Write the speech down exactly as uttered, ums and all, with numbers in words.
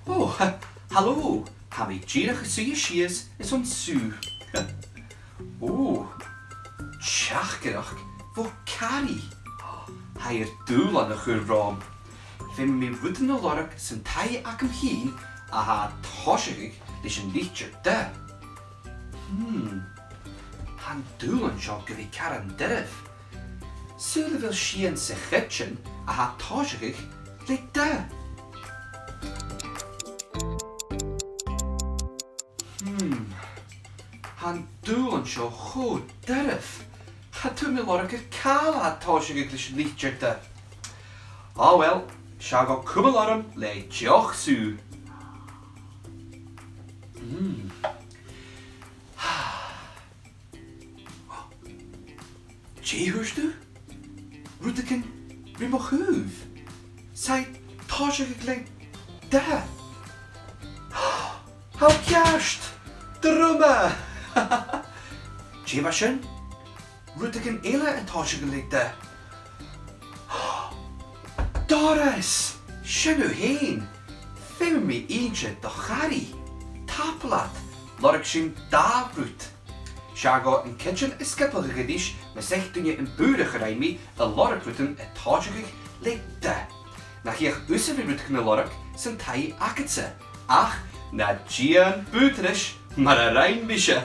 Ò, ha-, halò! Tha mi dìreach a' suidhe sìos airson sùgh. Ò, teachdaireachd bho Cari. Tha i air dùbhlan a chur romham. Feumaidh mi rudan a lorg san taigh agam fhìn a tha a' tòiseachadh leis an litir D. Hmm. Tha an dùbhlan seo gu bhith caran doirbh. Saoil a bheil sìon sa chidsin a tha a' tòiseachadh le D? Hmm. Tha an dùbhlan seo cho doirbh. Cha tuirt mi lorg air càil a tha a' tòiseachadh leis an litir D. Ah well, 's fheàrr dhomh cumail orm le deoch sùgh. Hmm. Dè thuirt thu? Rudeigin ri mo thaobh? 'S e a' tòiseachadh le D. Tha thu ceart! Druma! Dè bha sin? Rudeigin eile a' tòiseachadh le D. Doras! Sin thu fhèin! Feumaidh mi innse do Chari. Tapadh leat, lorg sinn dà rud. 'S fheàrr dhomh an cidsin a sgioblachadh a-nis, mas e duine am bùrach a rinn mi, a lorg rudan a' tòiseachadh le D. Nach fhiach thusa a bhith rudeigin a lorg san taigh agadsa, ach na dìon bùidsearachd mar a rinn mise.